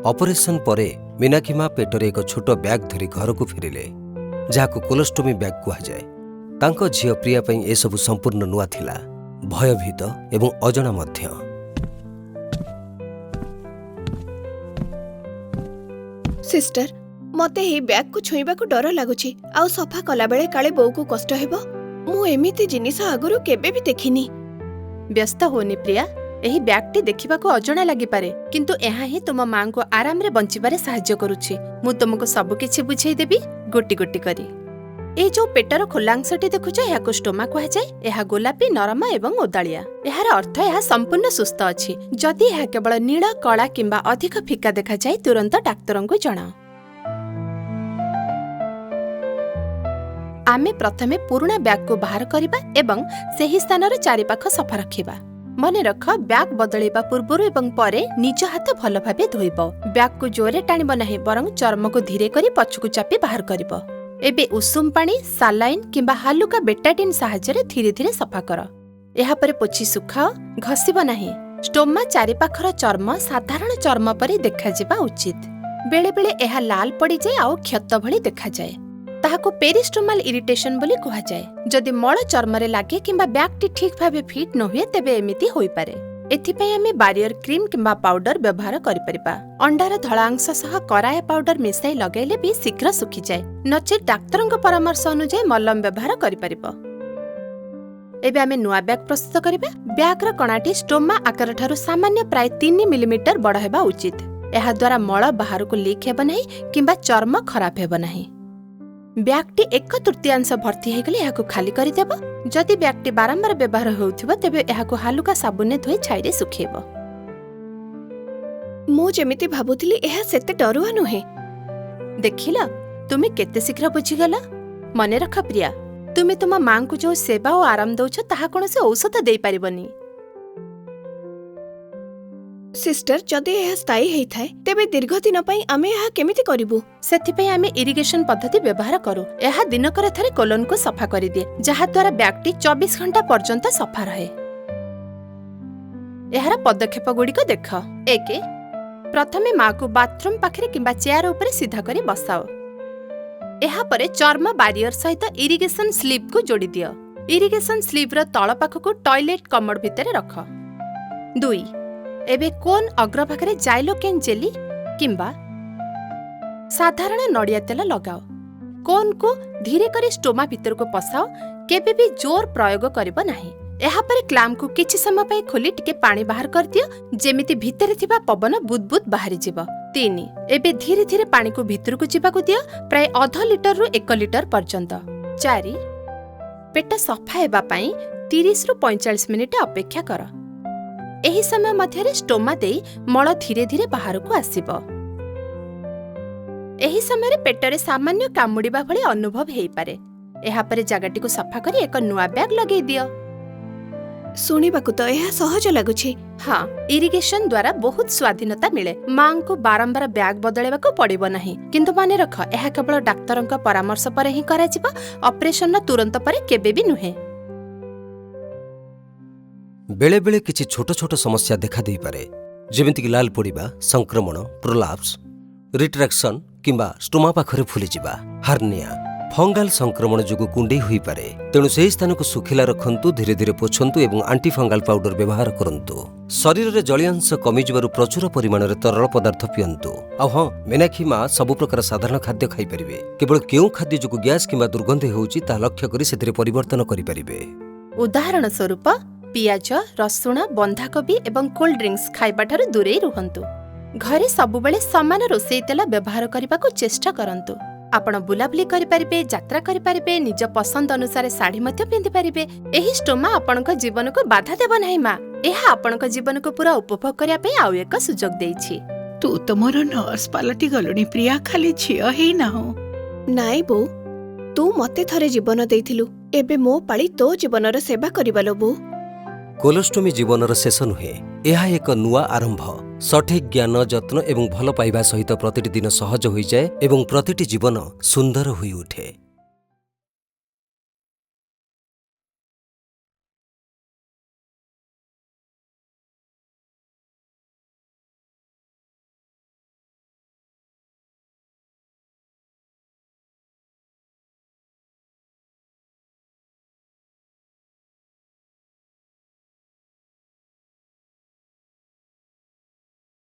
Operation ପରେ ମୀନାକ୍ଷୀ ମା ପେଟରେ ଏକ ଛୋଟ ବ୍ୟାଗ୍ ଧରି ଘରକୁ ଫେରିଲେ, ଯାହାକୁ କୋଲୋଷ୍ଟୋମି ବ୍ୟାଗ୍ କୁହାଯାଏ। ତାଙ୍କ ଝିଅ ପ୍ରିୟା ପାଇଁ ଏସବୁ ସମ୍ପୂର୍ଣ୍ଣ ନୂଆ ଥିଲା, ଭୟଭୀତ ଏବଂ ଅଜଣା ମଧ୍ୟ। ସିଷ୍ଟର, ମତେ ଏହି ବ୍ୟାଗକୁ ଛୁଇଁବାକୁ ଡର ଲାଗୁଛି। ଆଉ ସଫା କଲାବେଳେ କାଳେ ବୋଉକୁ କଷ୍ଟ ହେବ। ମୁଁ ଏମିତି ଜିନିଷ ଆଗରୁ କେବେ ବି ଦେଖିନି। ବ୍ୟସ୍ତ ହୋନି ପ୍ରିୟା। ଏହି ବ୍ୟାଗଟି ଦେଖିବାକୁ ଅଜଣା ଲାଗିପାରେ, କିନ୍ତୁ ଏହା ହିଁ ତୁମ ମାଙ୍କୁ ଆରାମରେ ବଞ୍ଚିବାରେ ସାହାଯ୍ୟ କରୁଛି। ମୁଁ ତୁମକୁ ସବୁକିଛି ବୁଝେଇଦେବି, ଗୋଟି ଗୋଟି କରି। ଏଇ ଯୋଉ ପେଟର ଖୋଲାଂଶଟି ଦେଖୁଛ, ଏହାକୁ ଷ୍ଟୋମା କୁହାଯାଏ। ଏହା ଗୋଲାପୀ, ନରମ ଏବଂ ଓଦାଳିଆ। ଏହାର ଅର୍ଥ ଏହା ସମ୍ପୂର୍ଣ୍ଣ ସୁସ୍ଥ ଅଛି। ଯଦି ଏହା କେବଳ ନୀଳ, କଳା କିମ୍ବା ଅଧିକ ଫିକା ଦେଖାଯାଏ, ତୁରନ୍ତ ଡାକ୍ତରଙ୍କୁ ଜଣାଅ। ଆମେ ପ୍ରଥମେ ପୁରୁଣା ବ୍ୟାଗକୁ ବାହାର କରିବା ଏବଂ ସେହି ସ୍ଥାନର ଚାରିପାଖ ସଫା ରଖିବା। ମନେ ରଖ, ବ୍ୟାଗ୍ ବଦଳେଇବା ପୂର୍ବରୁ ଏବଂ ପରେ ନିଜ ହାତ ଭଲ ଭାବେ ଧୋଇବ। ବ୍ୟାଗକୁ ଜୋରରେ ଟାଣିବ ନାହିଁ, ବରଂ ଚର୍ମକୁ ଧୀରେ କରି ପଛକୁ ଚାପି ବାହାର କରିବ। ଏବେ ଉଷୁମ ପାଣି, ସାଲାଇନ୍ କିମ୍ବା ହାଲୁକା ବେଟାଡିନ୍ ସାହାଯ୍ୟରେ ଧୀରେ ଧୀରେ ସଫା କର। ଏହାପରେ ପୋଛି ଶୁଖାଅ, ଘଷିବ ନାହିଁ। ଷ୍ଟୋମା ଚାରିପାଖର ଚର୍ମ ସାଧାରଣ ଚର୍ମ ପରି ଦେଖାଯିବା ଉଚିତ। ବେଳେବେଳେ ଏହା ଲାଲ ପଡ଼ିଯାଏ ଆଉ କ୍ଷତ ଭଳି ଦେଖାଯାଏ। ତାହାକୁ ପେରିଷ୍ଟୋମାଲ ଇରିଟେସନ ବୋଲି କୁହାଯାଏ। ଯଦି ମଳ ଚର୍ମରେ ଲାଗେ କିମ୍ବା ବ୍ୟାଗଟି ଠିକ୍ ଭାବେ ଫିଟ୍ ନ ହୁଏ, ତେବେ ଏମିତି ହୋଇପାରେ। ଏଥିପାଇଁ ଆମେ ବାରିୟର କ୍ରିମ୍ କିମ୍ବା ପାଉଡର ବ୍ୟବହାର କରିପାରିବା। ଅଣ୍ଡାର ଧଳା ଅଂଶ ସହ କରାୟା ପାଉଡର ମିଶାଇ ଲଗାଇଲେ ବି ଶୀଘ୍ର ଶୁଖିଯାଏ। ନଚେତ୍ ଡାକ୍ତରଙ୍କ ପରାମର୍ଶ ଅନୁଯାୟୀ ମଲମ ବ୍ୟବହାର କରିପାରିବ। ଏବେ ଆମେ ନୂଆ ବ୍ୟାଗ ପ୍ରସ୍ତୁତ କରିବା। ବ୍ୟାଗର କଣାଟି ଷ୍ଟୋମା ଆକାରଠାରୁ ସାମାନ୍ୟ ପ୍ରାୟ 3 ମିଲିମିଟର ବଡ଼ ହେବା ଉଚିତ। ଏହାଦ୍ୱାରା ମଳ ବାହାରକୁ ଲିକ୍ ହେବ ନାହିଁ କିମ୍ବା ଚର୍ମ ଖରାପ ହେବ ନାହିଁ। ବ୍ୟାଗଟି ଏକ ତୃତୀୟାଂଶ ଭର୍ତ୍ତି ହୋଇଗଲେ ଏହାକୁ ଖାଲି କରିଦେବ। ଯଦି ବ୍ୟାଗଟି ବାରମ୍ବାର ବ୍ୟବହାର ହେଉଥିବ, ତେବେ ଏହାକୁ ହାଲୁକା ସାବୁନରେ ଧୋଇ ଛାଇରେ ଶୁଖେଇବ। ମୁଁ ଯେମିତି ଭାବୁଥିଲି, ଏହା ସେତେ ଡରୁଆ ନୁହେଁ। ଦେଖିଲ, ତୁମେ କେତେ ଶୀଘ୍ର ବୁଝିଗଲ। ମନେ ରଖ ପ୍ରିୟା, ତୁମେ ତୁମ ମାଙ୍କୁ ଯୋଉ ସେବା ଓ ଆରାମ ଦଉଛ, ତାହା କୌଣସି ଔଷଧ ଦେଇପାରିବନି। ସିଷ୍ଟର, ଯଦି ଏହା ସ୍ଥାୟୀ ହେଇଥାଏ, ତେବେ ଦୀର୍ଘ ଦିନ ପାଇଁ ଆମେ ଏହା କେମିତି କରିବୁ? ସେଥିପାଇଁ ଆମେ ଇରିଗେସନ ପଦ୍ଧତି ବ୍ୟବହାର କରୁ। ଏହା ଦିନକରେ ଥରେ କୋଲନକୁ ସଫା କରିଦିଏ, ଯାହାଦ୍ୱାରା ବ୍ୟାଗଟି 24 ଘଣ୍ଟା ପର୍ଯ୍ୟନ୍ତ ସଫା ରହେ। ଏହାର ପଦକ୍ଷେପଗୁଡ଼ିକ ଦେଖ। ଏକ, ପ୍ରଥମେ ମାକୁ ବାଥରୁମ ପାଖରେ କିମ୍ବା ଚେୟାର ଉପରେ ସିଧା କରି ବସାଅ। ଏହାପରେ ଚର୍ମ ବାରିୟର ସହିତ ଇରିଗେସନ ସ୍ଲିଭ୍କୁ ଯୋଡ଼ିଦିଅ। ଇରିଗେସନ ସ୍ଲିଭ୍ର ତଳ ପାଖକୁ ଟଏଲେଟ୍ କମୋଡ ଭିତରେ ରଖ। ଦୁଇ, ଏବେ କୋନ୍ ଅଗ୍ରଭାଗରେ ଜାଇଲୋକେନ୍ ଜେଲି କିମ୍ବା ସାଧାରଣ ନଡ଼ିଆ ତେଲ ଲଗାଅ। କୋନ୍କୁ ଧୀରେ କରି ଷ୍ଟୋମା ଭିତରକୁ ପଶାଅ। କେବେ ବି ଜୋର ପ୍ରୟୋଗ କରିବ ନାହିଁ। ଏହାପରେ କ୍ଲାମ୍ପକୁ କିଛି ସମୟ ପାଇଁ ଖୋଲି ଟିକେ ପାଣି ବାହାର କରିଦିଅ, ଯେମିତି ଭିତରେ ଥିବା ପବନ ବୁଦବୁଦ ବାହାରିଯିବ। ତିନି, ଏବେ ଧୀରେ ଧୀରେ ପାଣିକୁ ଭିତରକୁ ଯିବାକୁ ଦିଅ, ପ୍ରାୟ ଅଧ ଲିଟରରୁ 1 ଲିଟର ପର୍ଯ୍ୟନ୍ତ। ଚାରି, ପେଟ ସଫା ହେବା ପାଇଁ 30ରୁ 45 ମିନିଟ୍ ଅପେକ୍ଷା କର। ଏହି ସମୟ ମଧ୍ୟରେ ଷ୍ଟୋମା ଦେଇ ମଳ ଧୀରେ ଧୀରେ ବାହାରକୁ ଆସିବ। ଏହି ସମୟରେ ପେଟରେ ସାମାନ୍ୟ କାମୁଡ଼ିବା ଭଳି ଅନୁଭବ ହେଇପାରେ। ଏହାପରେ ଜାଗାଟିକୁ ସଫା କରି ଏକ ନୂଆ ବ୍ୟାଗ ଲଗେଇ ଦିଅ। ଶୁଣିବାକୁ ତ ଏହା ସହଜ ଲାଗୁଛି। ହଁ, ଇରିଗେସନ ଦ୍ୱାରା ବହୁତ ସ୍ୱାଧୀନତା ମିଳେ। ମାଙ୍କୁ ବାରମ୍ବାର ବ୍ୟାଗ ବଦଳାଇବାକୁ ପଡ଼ିବ ନାହିଁ। କିନ୍ତୁ ମନେ ରଖ, ଏହା କେବଳ ଡାକ୍ତରଙ୍କ ପରାମର୍ଶ ପରେ ହିଁ କରାଯିବ, ଅପରେସନର ତୁରନ୍ତ ପରେ କେବେ ବି ନୁହେଁ। ବେଳେବେଳେ କିଛି ଛୋଟ ଛୋଟ ସମସ୍ୟା ଦେଖାଦେଇପାରେ, ଯେମିତିକି ଲାଲ ପଡ଼ିବା, ସଂକ୍ରମଣ, ପ୍ରୋଲାପ୍ସ, ରିଟ୍ରାକ୍ସନ୍ କିମ୍ବା ଷ୍ଟୋମା ପାଖରେ ଫୁଲିଯିବା, ହାର୍ନିଆ। ଫଙ୍ଗାଲ ସଂକ୍ରମଣ ଯୋଗୁଁ କୁଣ୍ଡେଇ ହୋଇପାରେ। ତେଣୁ ସେହି ସ୍ଥାନକୁ ଶୁଖିଲା ରଖନ୍ତୁ, ଧୀରେ ଧୀରେ ପୋଛନ୍ତୁ ଏବଂ ଆଣ୍ଟିଫଙ୍ଗାଲ ପାଉଡର ବ୍ୟବହାର କରନ୍ତୁ। ଶରୀରରେ ଜଳୀୟାଂଶ କମିଯିବାରୁ ପ୍ରଚୁର ପରିମାଣରେ ତରଳ ପଦାର୍ଥ ପିଅନ୍ତୁ। ଆଉ ହଁ, ମୀନାକ୍ଷୀ ମା ସବୁ ପ୍ରକାର ସାଧାରଣ ଖାଦ୍ୟ ଖାଇପାରିବେ। କେବଳ କେଉଁ ଖାଦ୍ୟ ଯୋଗୁଁ ଗ୍ୟାସ୍ କିମ୍ବା ଦୁର୍ଗନ୍ଧ ହେଉଛି, ତାହା ଲକ୍ଷ୍ୟ କରି ସେଥିରେ ପରିବର୍ତ୍ତନ କରିପାରିବେ। ଉଦାହରଣ ସ୍ୱରୂପ, ପିଆଜ, ରସୁଣ, ବନ୍ଧାକୋବି ଏବଂ କୋଲ୍ଡ ଡ୍ରିଙ୍କସ୍ ଖାଇବାଠାରୁ ଦୂରେଇ ରୁହନ୍ତୁ। ଘରେ ସବୁବେଳେ ସମାନ ରୋଷେଇ ତେଲ ବ୍ୟବହାର କରିବାକୁ ଚେଷ୍ଟା କରନ୍ତୁ। ଆପଣ ବୁଲାବୁଲି କରିପାରିବେ, ଯାତ୍ରା କରିପାରିବେ, ନିଜ ପସନ୍ଦ ଅନୁସାରେ ଶାଢ଼ୀ ମଧ୍ୟ ପିନ୍ଧିପାରିବେ। ଏହି ଷ୍ଟୋମା ଆପଣଙ୍କ ଜୀବନକୁ ବାଧା ଦେବ ନାହିଁ ମା। ଏହା ଆପଣଙ୍କ ଜୀବନକୁ ପୁରା ଉପଭୋଗ କରିବା ପାଇଁ ଆଉ ଏକ ସୁଯୋଗ ଦେଇଛି। ତୁ ତ ମୋର ନର୍ସ ପାଲଟି ଗଲୁଣି ପ୍ରିୟା, ଖାଲି ଝିଅ ହେଇନାହୁଁ। ନାଇଁ ବୋଉ, ତୁ ମତେ ଥରେ ଜୀବନ ଦେଇଥିଲୁ। ଏବେ ମୋ ପାଳି ତୋ ଜୀବନର ସେବା କରିବା ଲୋ ବୋଉ। କୋଲୋଷ୍ଟୋମି ଜୀବନର ଶେଷ ନୁହେଁ, ଏହା ଏକ ନୂଆ ଆରମ୍ଭ। ସଠିକ୍ ଜ୍ଞାନ, ଯତ୍ନ ଏବଂ ଭଲ ପାଇବା ସହିତ ପ୍ରତିଟି ଦିନ ସହଜ ହୋଇଯାଏ ଏବଂ ପ୍ରତିଟି ଜୀବନ ସୁନ୍ଦର ହୋଇଉଠେ।